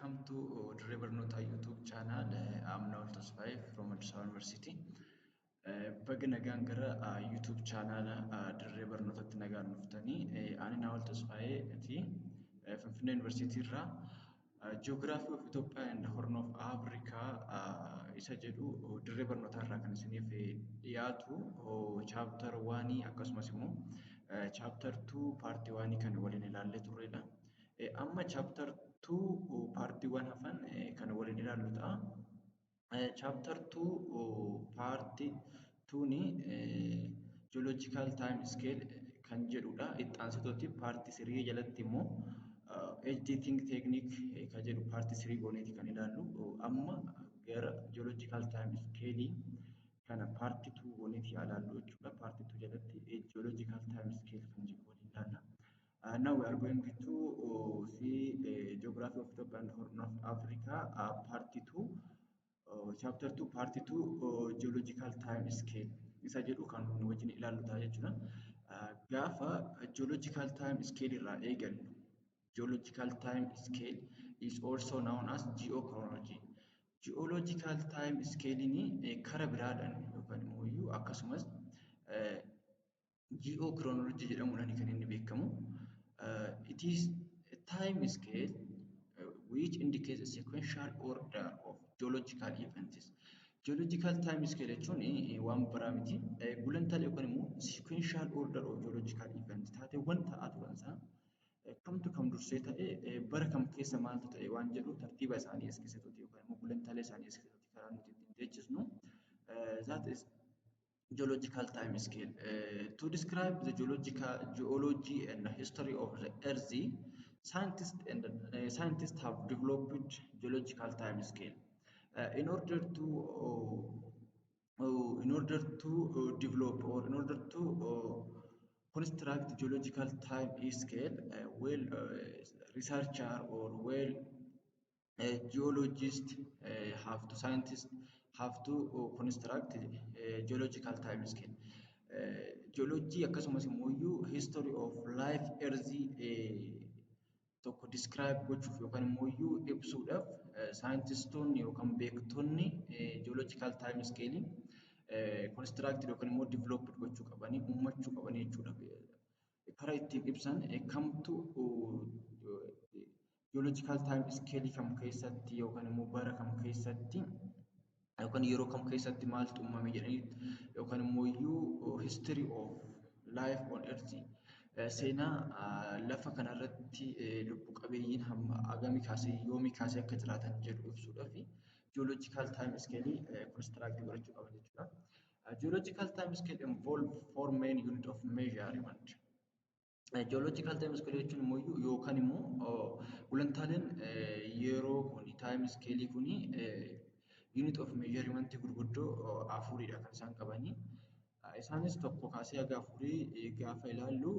Welcome to Dirree Barnootaa YouTube channel. I'm Noel Tasfaye from Addis Ababa University. Baga nagaan gara YouTube channel Dirree Barnootaatti nagaan dhuftanii. Ani Noel Tasfayeeti. Finfinnee University irraa Geography of Ethiopia and Horn of Africa isa jedhu Dirree Barnootaa irraa kan isiniif dhiyaatu chapter 1 akkasumas immoo chapter 2 part 1 kan waliin ilaallee turredha. Amma chapter 2 paartiiwwan hafan kan waliin ilaallu ta'a. Chapter 2 part 2 geological time scale kan jedhudha. Itti aansitooti part 3 jalatti immoo age dating technique kan jedhu part 3 gooneeti kan ilaallu. Amma gara geological time scale kana part 2 gooneeti ilaallu jechuudha. Part 2 jalatti geological time scale kan jedhu waliin ilaalla. Now we are going to see Geography of Ethiopia and Horn of Africa, part 2, chapter 2, part 2, geological time scale isa jedhu kan nu wajjin ilaallu ta'a jechuudha. Gaafa geological time scale irraa eegallu, geological time scale is also known as geochronology. Geological time scale kara biraadhaan yookaan immoo iyyuu akkasumas geochronology jedhamuudhaan kan inni beekamu. It is a time scale which indicates a sequential order of geological events. Geological time scale jechuun waan biraa miti. Gulantaalee yookaan immoo sequential order of geological events, taateewwan ta'aa turan sana kamtu kam dursee ta'e, bara kam keessa maaltu ta'e waan jedhu tartiiba isaanii as keessatti yookaan immoo gulantaalee isaanii as keessatti karaa nuti ittiin teechisnu, that is geological time scale. To describe the geological geology and the history of the earth, scientists have developed geological time scale. In order to develop or in order to construct geological time scale, well, researcher or well, geologist have to scientists have to construct geological time scale. Geology akkasumas immoo iyyuu history of life earth tokko describe gochuuf yookaan immoo iyyuu ibsuudhaaf saayintistoonni yookaan beektonni geological time scale construct yookaan immoo develop gochuu qabanii, uummachuu qabanii jechuudha. Karaa ittiin ibsan kamtu geological time scale kam keessatti yookaan immoo bara kam keessatti yookaan yeroo kam keessatti maaltu uumame jedhanii yookaan immoo iyyuu history of life on earth, seenaa lafa kanarratti lubbu qabeeyyiin hamma hagamii kaasee, yoomii kaasee akka jiraatan jedhu ibsuudhaaf geological time scale construct godhachuu qaban jechuudha. Geological time scale involve four main unit of measurement. Geological time scale jechuun immoo yookaan immoo gulantaaleen yeroo kun time scale kuni unit of measurement gurguddoo afuridha kan isaan qabanii. Isaanis tokko kaasee haga afurii gaafa ilaallu,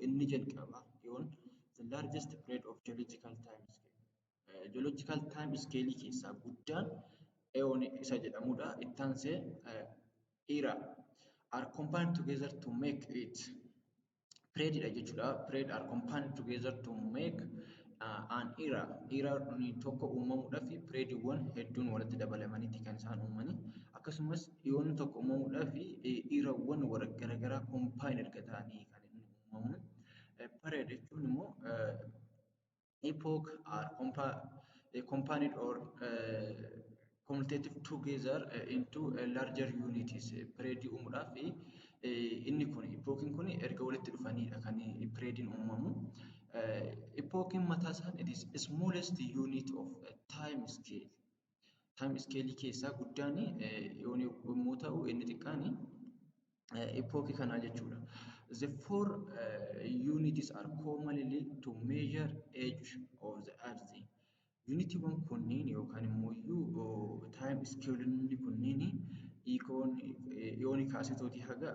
inni jalqaba yoon the largest period of geological time scale. Geological time scale keessaa guddaan eon isa jedhamudha. Itti aansee era are combined together to make it period dha jechuudha. Period are combined together to make an era. Era tokko uumamuudhaaf periodiiwwan hedduun walitti dabalamaniiti kan isaan uumani. Akkasumas eon tokko uumamuudhaaf erawwan garaagaraa combine erga ta'anii kan inni uumamu. Period jechuun immoo epoch are combined or cumulative together into larger units. Period uumuudhaaf inni kun epochiin kun erga walitti dhufanidha kan periodiin uumamu. Epochiin mataa isaan it is smallest unit of time scale. Time scale keessaa guddaan yommuu ta'u, inni xiqqaan epochii kanaa jechuudha. The four units are commonly to measure age of the earth. Unitiiwwan kunniin yookaan immoo iyyuu time scaleonni kunniin eonii kaasetooti haga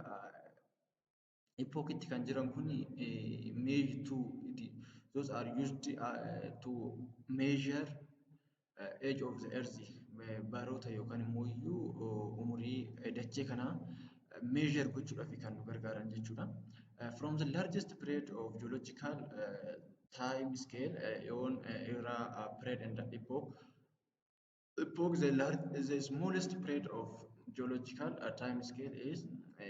epochitti kan jiran kun measure to those are used to measure age of the earth, baroota yookaan immoo iyyuu umurii dachee kanaa measure gochuudhaaf kan nu gargaaran jechuudha. From the largest period of geological Time scale, eon, era, period and epoch. Epoch, the smallest period of geological time scale is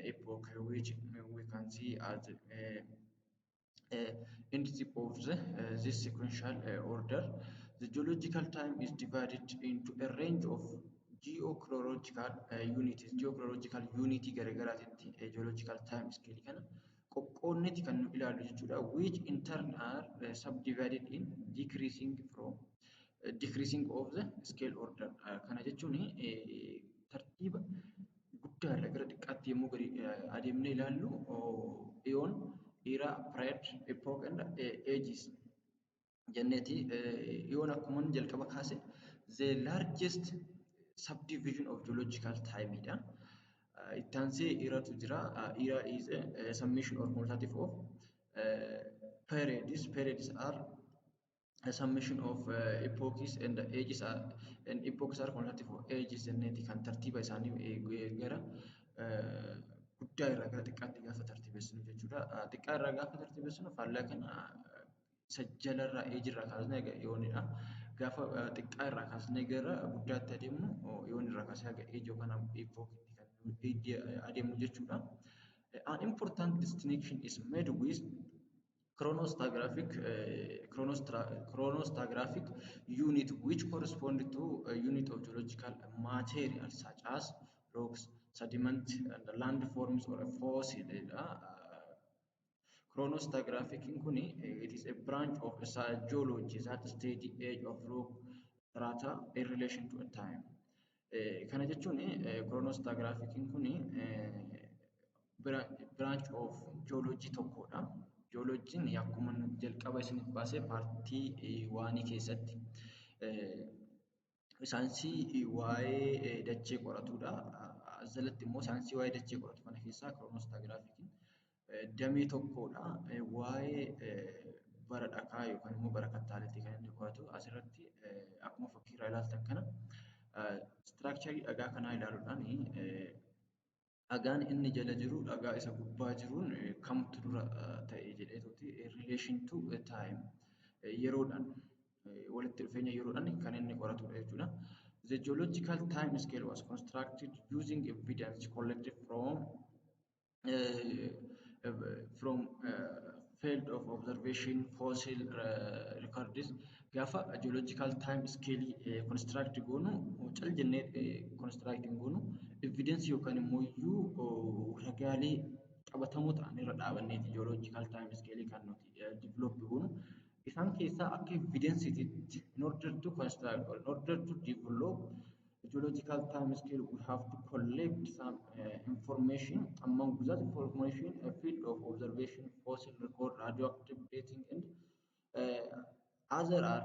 epoch, which we can see as in the of this sequential order. The geological time is divided into a range of geochronological units. Geochronological unit garagaraatitti geological time scale kana qoqqoodneeti kan nu ilaallu jechuudha. Which in turn are subdivided in decreasing from decreasing of the scale order. Kana jechuun tartiiba guddaa irraa gara xiqqaatti yommuu gadi adeemnee ilaallu, eon, era, period, epoch and ages jenneeti. Eon akkuma jalqaba kaase the largest subdivision of geological time dha. Itti aansee eratu jira. Era is a summation or cumulative of periods. Periods are a summation of epochs, and ages are and epochs are cumulative of ages jenneeti kan tartiiba isaanii gara guddaa irraa gara xiqqaatti gaafa tartiibessinu jechuudha. Xiqqaa irraa gaafa tartiibessinu faallaa kana isa jalarraa age irraa kaasnee haga eonidha. Gaafa xiqqaa irraa kaasnee gara guddaatti adeemnu, eon irraa kaasee haga age yookaan epochitti kan adeemnu jechuudha. An important distinction is made with chronostratigraphic unit, which correspond to a unit of geological material such as rocks, sediment and landforms or a fossil. Chronostratigraphic kuni, it is a branch of geology that study age of rock strata in relation to a time. Kana jechuun chronostratigraphic kuni branch of geology tokkodha. Geologiin akkuma jalqaba isiniif baasee part one keessatti saayinsii waa'ee dachee qoratudha. As jalatti immoo saayinsii waa'ee dachee qoratu kana keessaa chronostratigraphiin damee tokkodha. Waa'ee bara dhakaa yookaan immoo bara kattaaleetii kan inni qo'atu. Asirratti akkuma fakkiirraa ilaaltan kana structure dhagaa kanaa ilaaluudhaan dhagaan inni jala jiru dhagaa isa gubbaa jiruun kamtu dura ta'e jedheetuuti relation to time, yeroodhaan walitti dhufeenya yeroodhaan kan inni qoratudha jechuudha. The geological time scale was constructed using evidence collected from field of observation, fossil records. Gaafa geological time scale construct goonu, cal jennee construct hin goonu. Evidence yookaan immoo iyyuu ragaalee qabatamoo ta'an irra dhaabanneeti geological time scale kan nuti develop goonu. Isaan keessaa akka evidenceitti, in order to construct or in order to develop geological time scale, we have to collect some information. Among that information, a field of observation, fossil record, radioactive dating and other are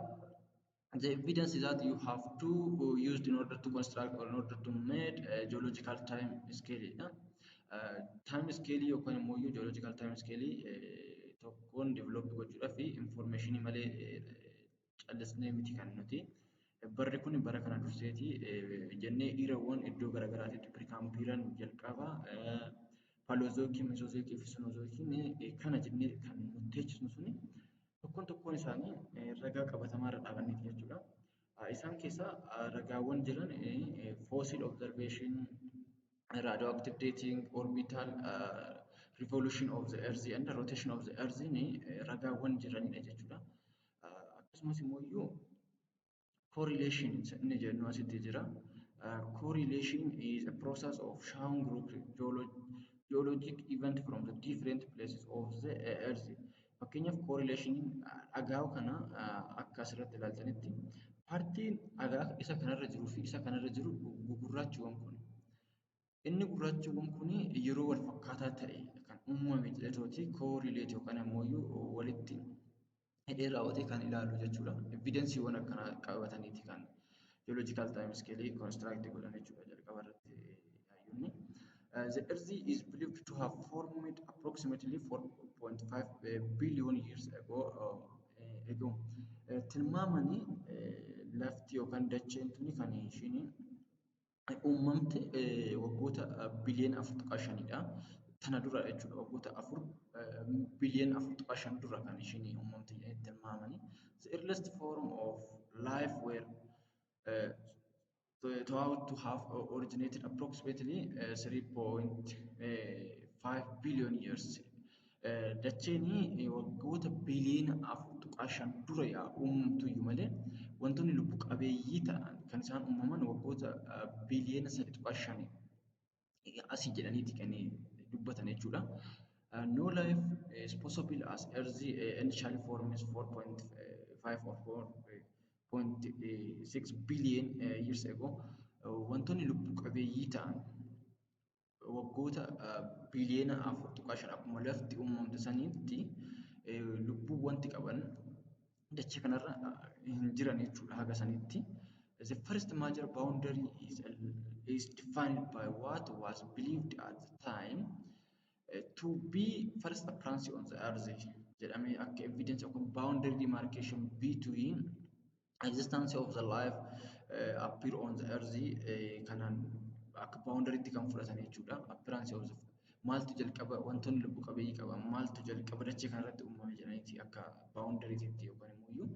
the evidence that you have to use in order to construct or in order to make a geological time scale. Time scale yookaan immoo geological time scale tokkoon develop gochuudhaaf information malee callisnee miti kan nuti barri kun bara kana durseeti jennee erawwan iddoo garaagaraatitti Precambrian jalqaba, Paleozoicii, Mesozoicii fi Cenozoiciin kana jennee kan nuti teechisnu suni tokkoon tokkoon isaanii ragaa qabatamaa irra dhaabanneeti jechuudha. Isaan keessaa ragaawwan jiran fossil observation, radioactive dating, orbital revolution of the earth and rotation of the earth ragaawwan jiranidha jechuudha. Akkasumas immoo iyyuu correlation inni jennu asitti jira. Correlation is a process of showing group geologic event from the different places of the earth. Fakkeenyaaf, correlation dhagaa kana akka asirratti ilaaltanitti partiin dhagaa isa kanarra jiruu fi isa kanarra jiru gugurraachiiwwan kun. Inni gurraachiiwwan kun yeroo wal fakkaataa ta'e kan uumame jedheetooti correlate yookaan ammoo walitti hidhee raawwatee kan ilaalu jechuudha. Evidenceiiwwan akkanaa qabataniiti kan geological time scale construct godhan jechuudha jalqaba irratti hayyoonni. The earth is believed to have formed approximately 4.5 billion years ago. Tilmaamanii lafti yookaan dacheen tuni kan ishiin uumamte waggoota biliyoona 4.5dha. tana dura jechuudha, waggoota 4 biliyoona 4.5 dura kan isheen uumamte jedhanii tilmaamanii. The earliest form of life were thought to have originated approximately 3.5 billion years. Dacheen waggoota biliyoona 4.5 dura yaa uumamtu iyyuu malee, wantoonni lubbu qabeeyyii ta'an kan isaan uumaman waggoota biliyoona 3.5 asii jedhaniiti kan dubbatan jechuudha. No life is possible as Earth initially forms 4.5 or 4.6 billion years ago. Wantoonni lubbu qabeeyyii ta'an waggoota biliyoona 4.5 akkuma lafti uumamte sanitti lubbuu wanti qaban dachee kanarra hin jiran jechuudha haga sanitti. The first major boundary is defined by what was believed at the time to be first appearance on the earth jedhamee akka evidence yookaan boundary demarcation between existence of the life appear on the earth kanaan akka boundarytti kan fudhatan jechuudha. Appearance of the maaltu jalqaba, wantoonni lubbu qabeeyyii qaban maaltu jalqaba dachee kanarratti uumame jedhaniiti akka boundarytti yookaan immoo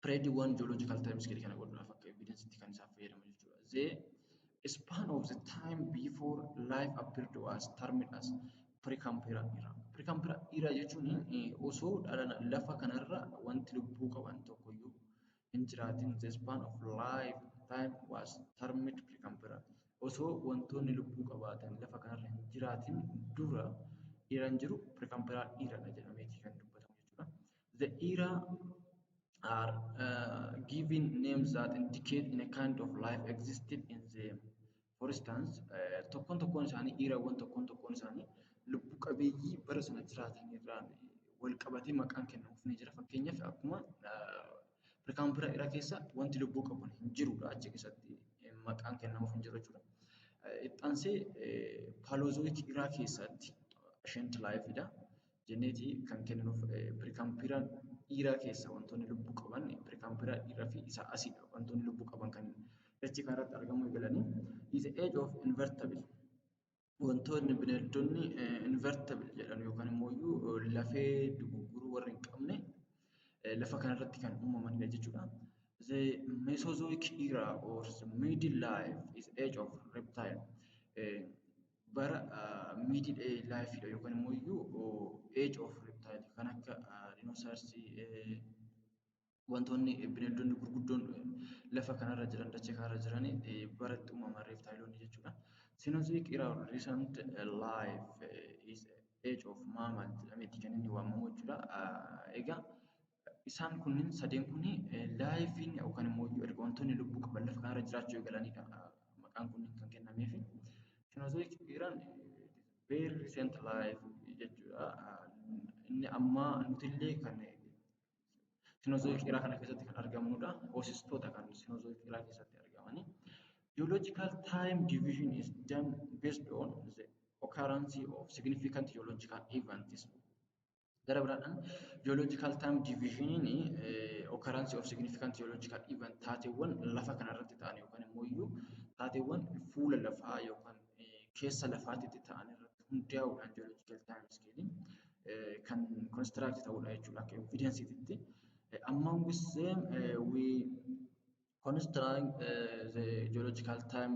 periodiiwwan geological time scale kana godhuudhaaf akka evidencetti kan isaan fayyadaman jechuudha. The span of the time before life appeared was termed as Precambrian era. Precambrian era jechuun osoo dhala lafa kanarra wanti lubbuu qaban tokkoyyuu hin jiraatin, the span of life time was termed Precambrian. Osoo wantoonni lubbuu qabaatan lafa kanarra hin jiraatin dura eraan jiru Precambrian era dha jedhameeti kan dubbatamu jechuudha. The era are given names that indicate in a kind of life existed in them. For instance, tokkoon tokkoon isaanii, eraawwan tokkoon tokkoon isaanii lubbu qabeeyyii bara sana jiraatan irraan wal qabatee maqaan kennamuuf ni jira. Fakkeenyaaf, akkuma Precambrian era keessa wanti lubbuu qabu hin jirudha, achi keessatti maqaan kennamuuf hin jiru jechuudha. Itti aansee Paleozoic era keessatti ancient life dha jenneeti kan kenninuuf. Precambrian era keessa wantoonni lubbuu qaban, Precambrian era fi isa asidha wantoonni lubbuu qaban kan dachee kanarratti argamuu eegalanii. Is the age of invertebrate, wantoonni bineeldonni invertebrate jedhan yookaan immoo lafee dugugguruu warri hin qabne lafa kanarratti kan uumamanidha jechuudha. The Mesozoic era or the middle life is age of reptile. Bara middle life dha yookaan immoo age of reptile kan akka dinosaurs, wantoonni bineeldonni gurguddoon lafa kanarra jiran, dachee kanarra jiran bara itti uumaman reptileonni jechuudha. Cenozoic era or recent life is age of mammal jedhameeti kan inni waamamu jechuudha. Egaa isaan kunniin sadeen kuni lifeiin yookaan immoo erga wantoonni lubbuu qaban lafa kanarra jiraachuu eegalanidha maqaan kunniin kan kennameefi. Cenozoic eraan very recent life jechuudha. Inni amma nutillee kan Cenozoic era kana keessatti kan argamnudha. Hoosistoota kan Cenozoic era keessatti argamani. Geological time division is done based on the occurrence of significant geological events. Gara biraadhaan geological time divisioniin occurrence of significant geological event, taateewwan lafa kanarratti ta'an yookaan immoo iyyuu taateewwan fuula lafaa yookaan keessa lafaatitti ta'an irratti hundaa'uudhaan geological time scale kan construct ta'udha jechuudha akka evidenceitti. Among them, we construct the geological time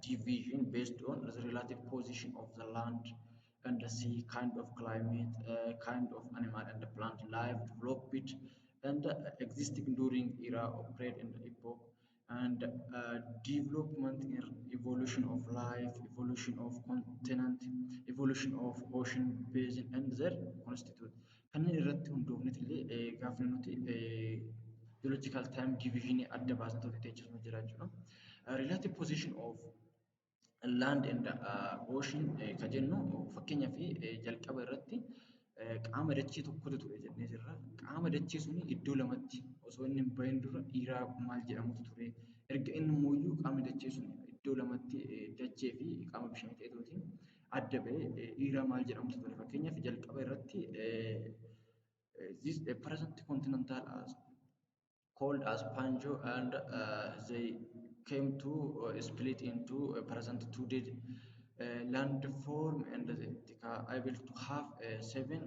division based on the relative position of the land and the sea, kind of climate, kind of animal and the plant life developed and existing during era of period and epoch, and development in evolution of life, evolution of continent, evolution of ocean basin and their constitute. Kanneen irratti hundoofneet illee gaafni nuti geological time division adda baasnee teechisnu jira jechuudha. Relative position of land and ocean ka jennu, fakkeenyaaf, jalqaba irratti qaama dachee tokkotu ture jennee jirra. Qaama dachee suni iddoo lamatti osoo inni hin bahin dura era maal jedhamutu ture. Erga inni immoo qaamni dachee sun iddoo lamatti dachee fi qaama bishaanii ta'eetootiin adda bahee era maal jedhamutu ture. Fakkeenyaaf, jalqaba irratti this present continental as called as Pangaea and they came to split into present today Landform and the able to have seven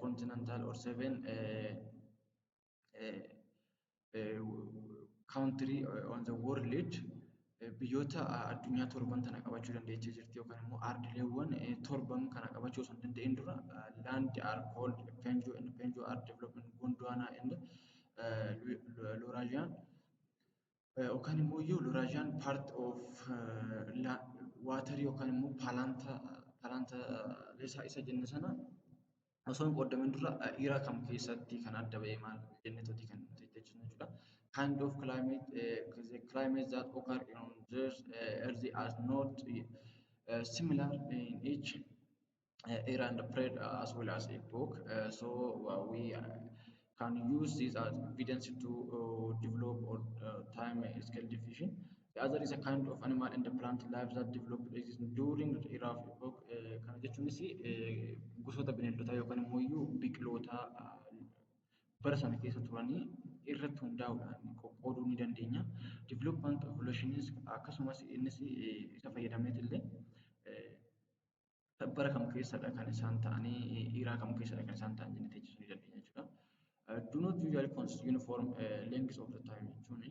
continental or seven country on the world, biyyoota addunyaa torban tana qabachuu dandeessee jirti yookaan immoo ardiileewwan torban kana qabachuu osoo hin danda'in dura land are called Pangaea and Pangaea are developed Gondwana and Laurasian yookaan immoo iyyuu Laurasian part of water yookaan immoo Panthalassa isa jenne sana osoo hin qoodamin dura era kam keessatti kan adda ba'e maal jenneetoti kan nuti jechuudha. Kind of climate, the climate that occur on this earth are not similar in each era and period as well as epoch. So we can use this as evidence to develop or time scale division. The other is a kind of animal and the plant life that developed during the era of epoch. Kana jechuunis gosoota bineeldotaa yookaan immoo iyyuu biqiloota bara sana keessa turanii irratti hundaa'uudhaan qoqqooduu ni dandeenya. Development of evolutionis akkasumas innis isa fayyadamneet illee bara kam keessadha kan isaan ta'anii, era kam keessadha kan isaan ta'an jennee teechisuu ni dandeenya jechuudha. Do not usually consist uniform length of the time jechuun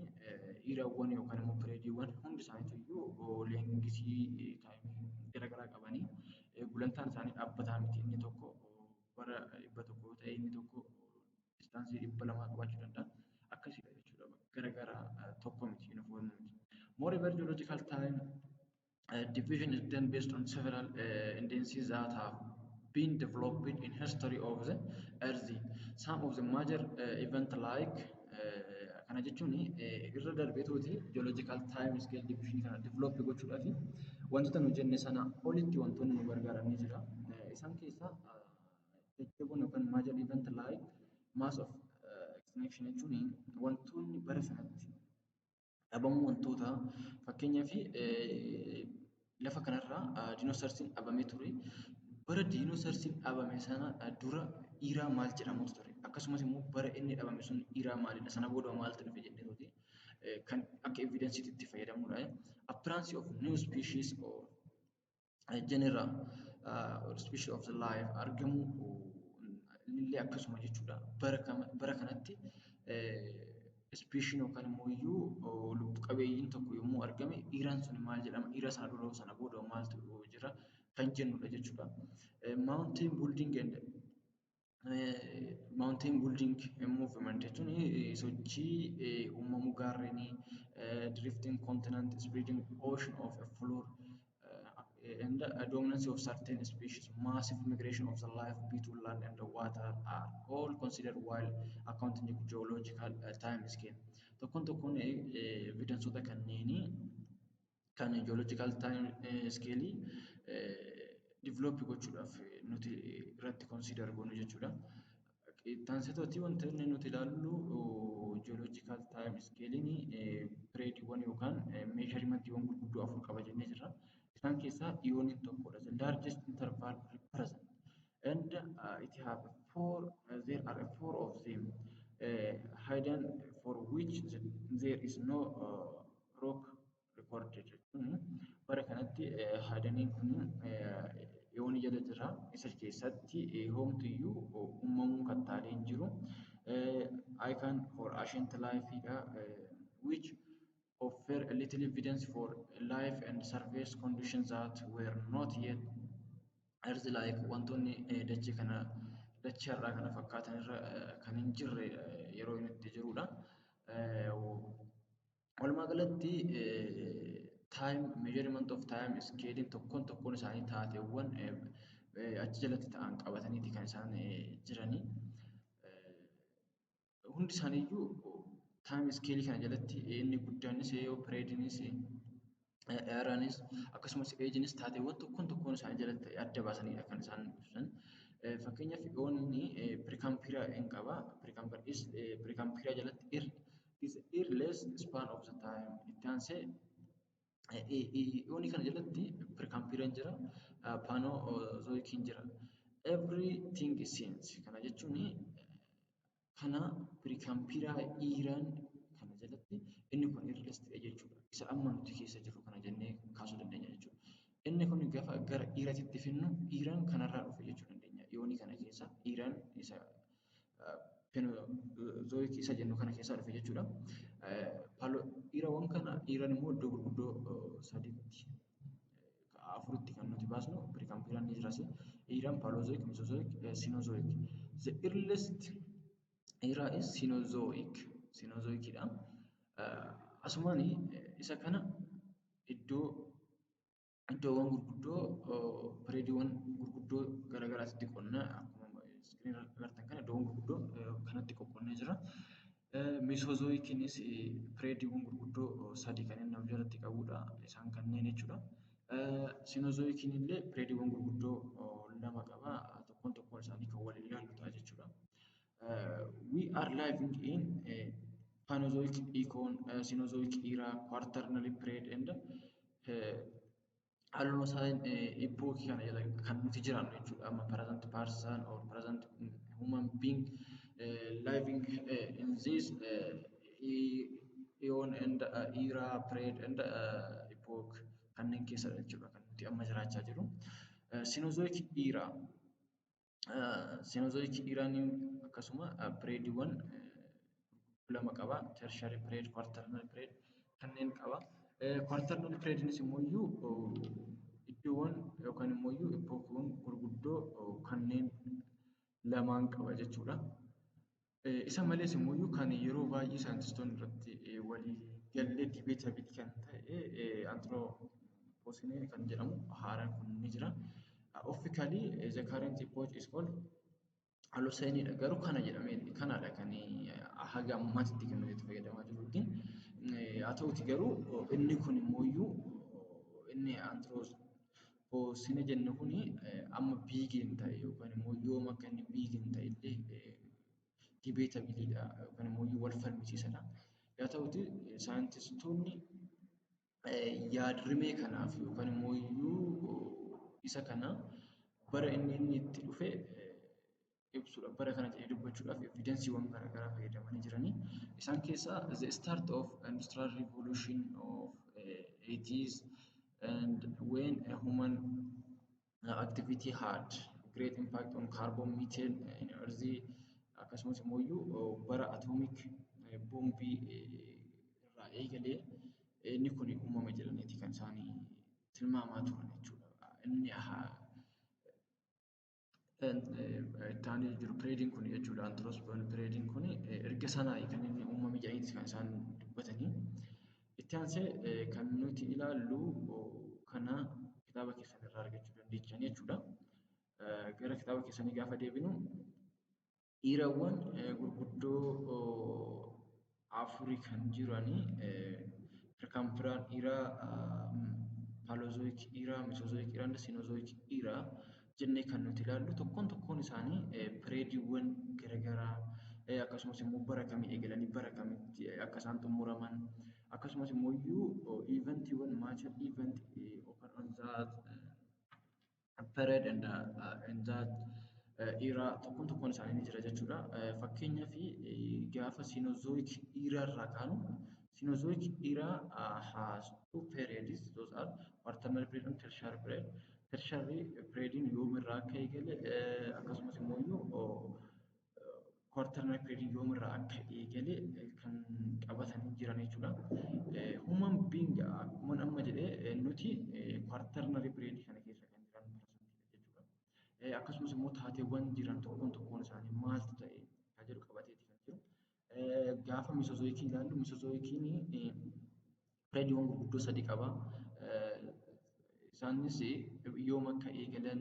eraawwan yookaan immoo periodiiwwan hundi isaaniitu iyyuu lengthii timeii garaagaraa qabanii gulantaan isaanii dhaabbataa miti. Inni tokko bara 100 yoo ta'e, inni tokko distanceii 200 qabaachuu danda'a. Akkasidha jechuudha. Garaagaraa, tokko miti, uniform miti. Moreover, geological time division is done based on several indices that have been developed in history of the earth. Some of the major event like kana jechuun irra darbeetooti geological time scale division kana develop gochuudhaaf wantoota nu jenne sana olitti wantoonni nu gargaaran ni jira. Isaan keessaa jajjaboon yookaan major event like mass of extinction jechuun wantoonni bara sanatti dhabamuu wantoota, fakkeenyaaf, lafa kanarraa dinosaursiin dhabamee ture. Bara dinosaursiin dhabame sana dura era maal jedhamutu ture? Akkasumas immoo bara inni dhabame sun era maalidha? Sana booda maaltu dhufe jenneetuti kan akka evidenceiitti itti fayyadamnudha. Appearance of new species or genera or species of the life argamuu illee akkasuma jechuudha. Bara kanatti speciesiin yookaan immoo iyyuu lubbu qabeeyyiin tokko yommuu argame eraan sun maal jedhama? Era sana dura, sana booda maaltu jira kan jennudha jechuudha. Mountain building and mountain building movement jechuun sochii uumamuu gaarrenii, drifting continent, spreading ocean of a floor and the dominance of certain species, massive migration of the life between land and the water are all considered while accounting geological time scale. Tokkoon tokkoon evidenceota kanneenii kan geological time scale develop gochuudhaaf nuti irratti consider goonu jechuudha. Itti wantoonni nuti ilaallu geological time scale'n periodiiwwan yookaan measurementiiwwan gurguddoo afur qaba jennee jirra. Isaan keessaa eoniin tokkodha. The largest interval represent and it have four, there are four of them Hadean, for which there is no rock recorded. Bara kanatti Hadeaniin kun eonii jala jira. Isa keessatti homtuyyuu uumamuu kattaalee hin jiru. Icon for ancient life dha, which offer a little evidence for life and surface conditions that were not yet earth like, wantoonni dachee kana dachee har'aa kana fakkaatan irra kan hin jirre yeroo inni itti jirudha. Walumaa galatti time measurement of time scale tokkoon tokkoon isaanii taateewwan achi jalatti ta'an qabataniiti kan isaan jiranii. Hundi isaaniiyyuu time scale kana jalatti inni guddaanis, periodiinis, eraanis, akkasumas ageiinis taateewwan tokkoon tokkoon isaanii jalatti adda baasanidha kan isaan ibsan. Fakkeenyaaf, eoniin Precambrian hin qaba. Precambrian jalatti is earliest span of the time. Itti aansee eonii kana jalatti Precambrian jira, Paleozoiciin jira. Everything since kana jechuun kana Precambrian eraan kana jalatti inni kun earliest jechuudha. Isa amma nuti keessa jirru kana jennee kaasuu dandeenya jechuudha. Inni kun gaafa gara eratitti finnu, eraan kanarraa dhufe jechuu dandeenya. Eonii kana keessa eraan isa Phanerozoic isa jennu kana keessaa dhufe jechuudha. Erawwan kana, eraan immoo iddoo gurguddoo sadiitti, afuritti kan nuti baasnu, Precambrian ni jiras. Eraan Paleozoic, Mesozoic, Cenozoic. The earliest era is Cenozoic. Cenozoicidha. Asumaan isa kana iddoowwan gurguddoo, periodiiwwan gurguddoo garaagaraatti qoodna. Akkuma screen irratti agartan kana iddoowwan gurguddoo kanatti qoqqoodnee jira. Mesozoiciinis periodiiwwan gurguddoo sadii kan inni of jalatti qabudha. Isaan kanneen jechuudha. Cenozoiciin illee periodiiwwan gurguddoo lama qaba. Tokkoon tokkoon isaanii kan waliin ilaallu ta'a jechuudha. We are living in Phanerozoic eon, Cenozoic era, Quaternary period and Holocene epoch kana jala kan nuti jiraannu jechuudha. Amma present person or present human being living in this eon and era, period and epoch kanneen keessadha jechuudha kan nuti amma jiraachaa jirru. Cenozoic era. Cenozoic eraan akkasuma periodiiwwan lama qaba. Tertiary period, quaternary period kanneen qaba. Quaternary periodiinis immoo iddoowwan yookaan immoo epochiiwwan gurguddoo kanneen lamaan qaba jechuudha. Isa malees immoo kan yeroo baay'ee saayintistoonni irratti walii gallee debatable kan ta'e Anthropocene kan jedhamu haaraan kun ni jira. Officially, the current epoch is called Holocene dha. Garuu kana jedhamee kanadha kan haga ammaatti kan nuti itti fayyadamaa jirruti. Haa ta'uti garuu inni kun immoo inni Anthropocene jennu kuni amma begin ta'e yookaan immoo yoom akka inni begin ta'e illee debatabledha yookaan immoo wal falmisiisadha. Haa ta'uti saayintistoonni yaad-rimee kanaaf yookaan immoo isa kana bara inni itti dhufe ibsuudha. Bara kana jedhee dubbachuudhaaf evidenceiiwwan garaagaraa fayyadamanii jiranii. Isaan keessaa the start of industrial revolution of 80s and when a human activity had great impact on carbon, methane in earth, akkasumas immoo bara atomic boombii irraa eegalee inni kun uumame jedhaniiti kan isaan tilmaamaa turan jechuudha. Inni itti aanee jiru periodiin kun jechuudha. Anthropocene periodiin kun erga sanaa kan inni uumame jedhaniiti kan isaan dubbatanii. Itti aansee kan nuti ilaallu kana kitaaba keessan irraa argachuu dandeessan jechuudha. Gara kitaaba keessanii gaafa deebinu, erawwan gurguddoo afurii kan jiranii Precambrian era, Paleozoic era, Mesozoic era, Cenozoic era jennee kan nuti ilaallu tokkoon tokkoon isaanii periodiiwwan garaagaraa, akkasumas immoo bara kamii eegalanii bara kamitti akka isaan xumuraman, akkasumas immoo eventiiwwan major event occur on that period and in that era tokkoon tokkoon isaanii ni jira jechuudha. Fakkeenyaaf gaafa Cenozoic era irraa kaanu, Cenozoic era has two periods. Those are Quaternary period and Tertiary period. Tertiary periodiin yoomirraa akka eegale, akkasumas immoo Quaternary periodiin yoomirraa akka eegale kan qabatanii jiran jechuudha. Human being, akkuma amma jedhee, nuti Quaternary period kana keessa kan jiran jechuudha. Akkasumas immoo taateewwan jiran tokkoon tokkoon isaanii maaltu ta'e kan jedhu qabateeti kan jiru. Gaafa Mesozoicii ilaallu, Mesozoiciin periodiiwwan gurguddoo sadii qaba. Isaanis yoom akka eegalan,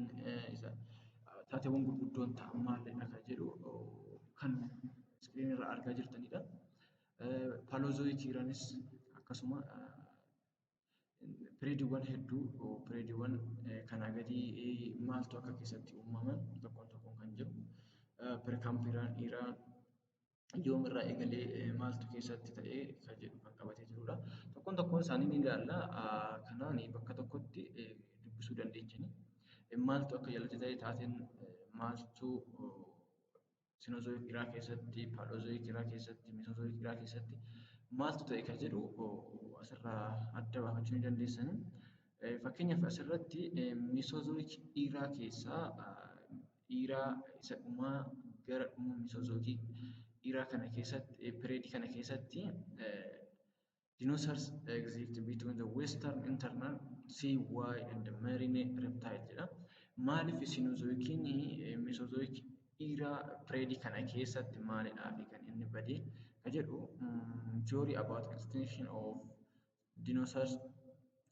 taateewwan gurguddoon ta'an maalidha kan jedhu kan screenii irraa argaa jirtanidha. Paleozoic eraanis akkasuma periodiiwwan hedduu, periodiiwwan kanaa gadii maaltu akka keessatti uumaman tokkoon tokkoon kan jiru. Precambrian era yoomirraa eegalee maaltu keessatti ta'ee kan jedhu kan qabatee jirudha. Tokkoon tokkoon isaanii ni ilaalla. Kanaan bakka tokkotti dubbisuu dandeechanii. Maaltu akka jalatti ta'e, taateen maaltu Cenozoic era keessatti, Paleozoic era keessatti, Mesozoic era keessatti maaltu ta'e kan jedhu asirraa adda baafachuu ni dandeessanii. Fakkeenyaaf, asirratti Mesozoic era keessaa, era isa dhumaa, gara dhuma Mesozoic era kana keessatti, periodii kana keessatti, dinosaurs exist between the western internal sea y and the marine reptile jedha. Maaliif Cenozoiciin Mesozoic era periodii kana keessatti maalidhaa fi kan inni badee ka jedhu, theory about extinction of dinosaurs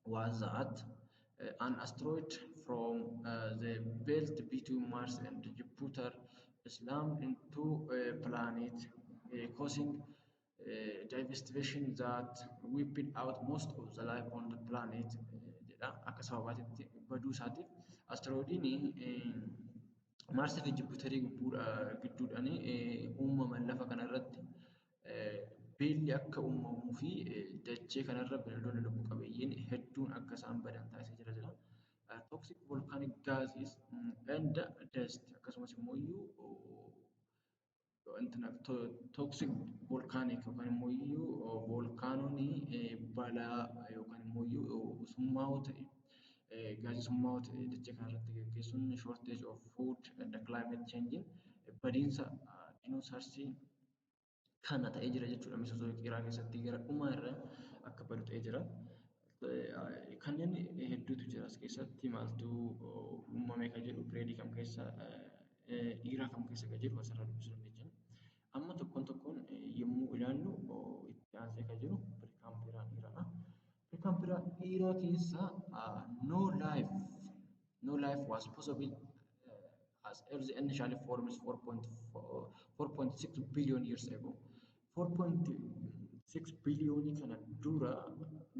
was that an asteroid from the belt between Mars and Jupiter slammed into a planet, causing devastation that wiped out most of the life on the planet jedha. Akka sababaatitti baduu isaatiif asteroidiin Maarsii fi Jupiterii gidduudhaan uumaman lafa kanarratti beelli akka uumamuu fi dachee kanarra bineeldonni lubbu qabeeyyiin hedduun akka isaan badan taasisee jira jedha. Toxic volcanic gases and dust, akkasumas immoo iyyuu toxic volcanic yookaan immoo iyyuu volcanoon balaa yookaan immoo iyyuu summaa'oo ta'e, gaazii summaa'oo ta'e dachee kanarratti gaggeessuun, shortage of food and climate change, badiinsa dinosaursii kana ta'ee jira jechuudha. Mesozoic era keessatti gara dhumaa irra akka badu ta'ee jira. Kanneen hedduutu jira as keessatti. Maaltu uumame kan jedhu, periodii kam keessa, era kam keessa kan jedhu asirraa dubbisuu dandeenya. Amma tokkoon tokkoon yommuu ilaallu, itti aansee kan jiru Precambrian eradha. Precambrian era keessa no life was possible as Earth initially forms 4.6 billion years ago. 4.6 biliyoonii kana dura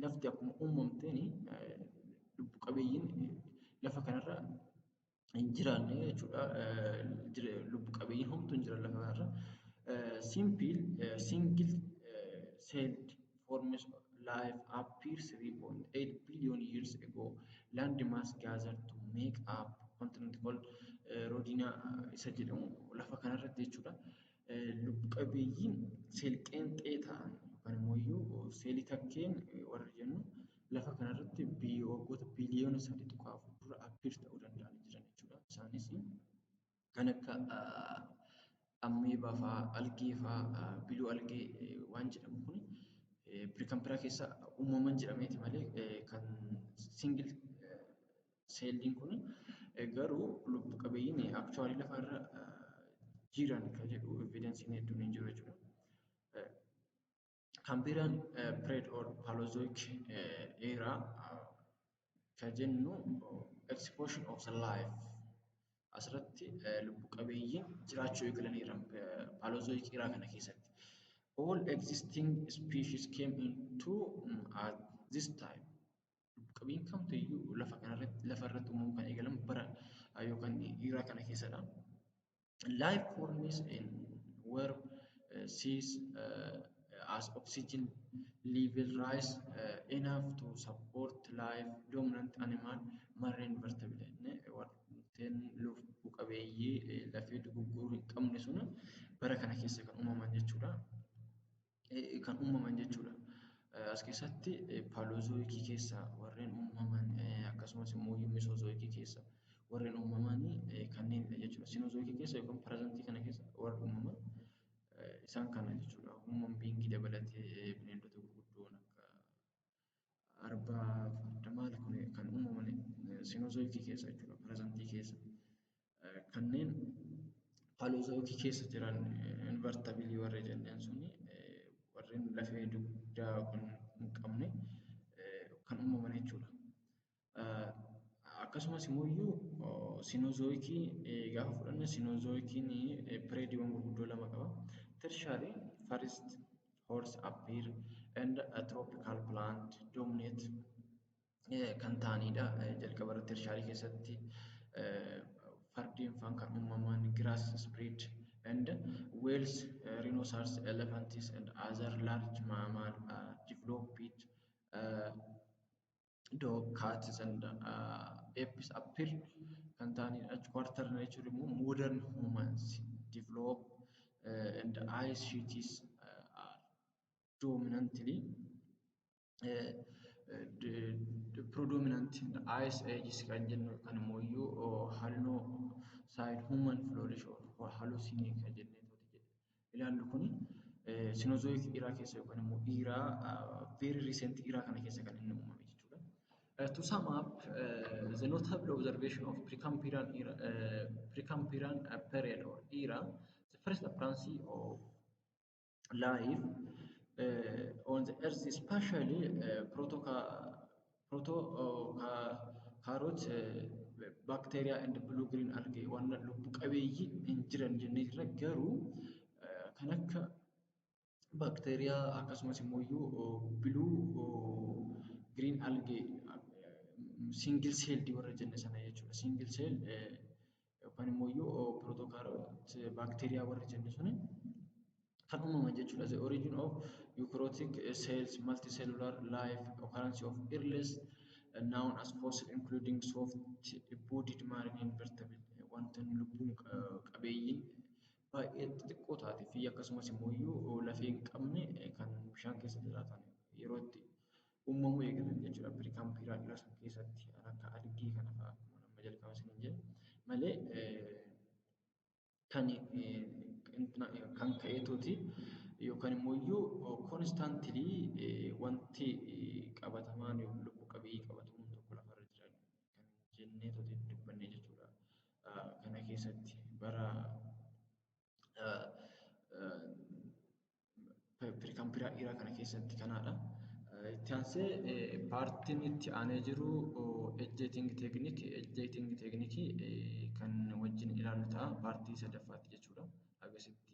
lafti akkuma uumamteen lubbu qabeeyyiin lafa kanarra hin jiraanne jechuudha. Lubbu qabeeyyiin homtuu hin jiran lafa kanarra. Simple single celled forms of life appears 3.8 billion years ago. Land mass gathered to make up continent called Rodinia isa jedhamu lafa kanarratti jechuudha. Lubbu qabeeyyiin seel-qeenxee ta'an yookaan immoo iyyuu seelii takkeen warri jennu lafa kanarratti waggoota biliyoona 3.4 dura appear ta'uu danda'anii jiran jechuudha. Isaanis kan akka amoeba fa'aa, algae fa'aa, blue algae waan jedhamu kun Precambrian keessa uumaman jedhameeti malee, kan single celliin kun garuu lubbu qabeeyyiin actually lafarra jiran kan jedhu evidenceiin hedduun hin jiru jechuudha. Cambrian period or Paleozoic era kan jennu explosion of the life, asirratti lubbu qabeeyyiin jiraachuu eegalaniiru Paleozoic era kana keessatti. All existing species came into at this time. Lubbu qabeeyyiin kamtu iyyuu lafa kanarratti, lafa irratti uumamuu kan eegalan bara yookaan era kana keessadha. Life forms in were seas as oxygen level rise enough to support life, dominant animal, marine vertebrate, warreen lubbu qabeeyyii lafee dugugguruu hin qabne sun bara kana keessa kan uumaman jechuudha. Kan uumaman jechuudha. As keessatti Paleozoicii keessa warreen uumaman, akkasumas immoo Mesozoicii keessa warreen uumaman kanneenidha jechuudha. Cenozoicii keessa yookaan presentii kana keessa warri uumaman isaan kana jechuudha. Human beingii dabalatee bineeldota gurguddoon akka arbaa, farda maali kun kan uumaman Cenozoicii keessa jechuudha, presentii keessa. Kanneen Paleozoicii keessa jiran invertebrateii warri jenneen suni, warreen lafee dugdaa hin qabne kan uumaman jechuudha. Akkasumas immoo Cenozoicii gaafa fudhanne, Cenozoiciin periodiiwwan gurguddoo lama qaba. Tertiary first horse appear and a tropical plant dominate kan ta'anidha. Jalqaba irratti Tertiary keessatti fardeen faan kan uumaman, grass spread and whales, rhinoceros, elephants and other large mammal developed, dog, cats and apes appear kan ta'anidha. Quaternary jechuun immoo modern humans develop and ice sheets are dominantly Predominant ice ages kan jennu kan immoo iyyuu halluu side human flourish or Holocene kan jennee ilaallu kuni Cenozoic era keessa yookaan immoo era very recent era kana keessa kan inni uumame jechuudha. To sum up, the notable observation of Precambrian era, Precambrian period or era, the first appearance of life on the earth, especially proto-karyote bacteria and blue-green algae, waan lubbu qabeeyyii hin jiran jennee jirra, garuu kan akka baakteeriyaa akkasumas immoo blue green algae, single celled warra jenne sana jechuudha. Single cell yookaan immoo protokaryote baakteeriyaa warra jenne suni kan uumaman jechuudha. The origin of eukaryotic cells, multicellular life, occurrence of earliest known as fossil, including soft-bodied marine invertebrate, wantoonni lubbuun qabeeyyiin baay'ee xixiqqoo taatee fi akkasumas immoo lafee hin qabne kan bishaan keessa jiraatan yeroo itti uumamuu eegalan jechuudha. Precambrian era sana keessatti kan akka algae kana fa'aa akkuma amma jalqaba isiniin jedhe malee kan ka'eetuuti yookaan immoo constantly wanti qabatamaan lubbu qabeeyyii qabatamuun tokko lafarra jira kan jenneetoti dubbanne jechuudha. Kana keessatti bara Precambrian era kana keessatti kanaadha. Itti aansee partiin itti aanee jiru age dating technique, age dating technique kan wajjin ilaallu ta'a partii sadaffaatti jechuudha. Agasitti.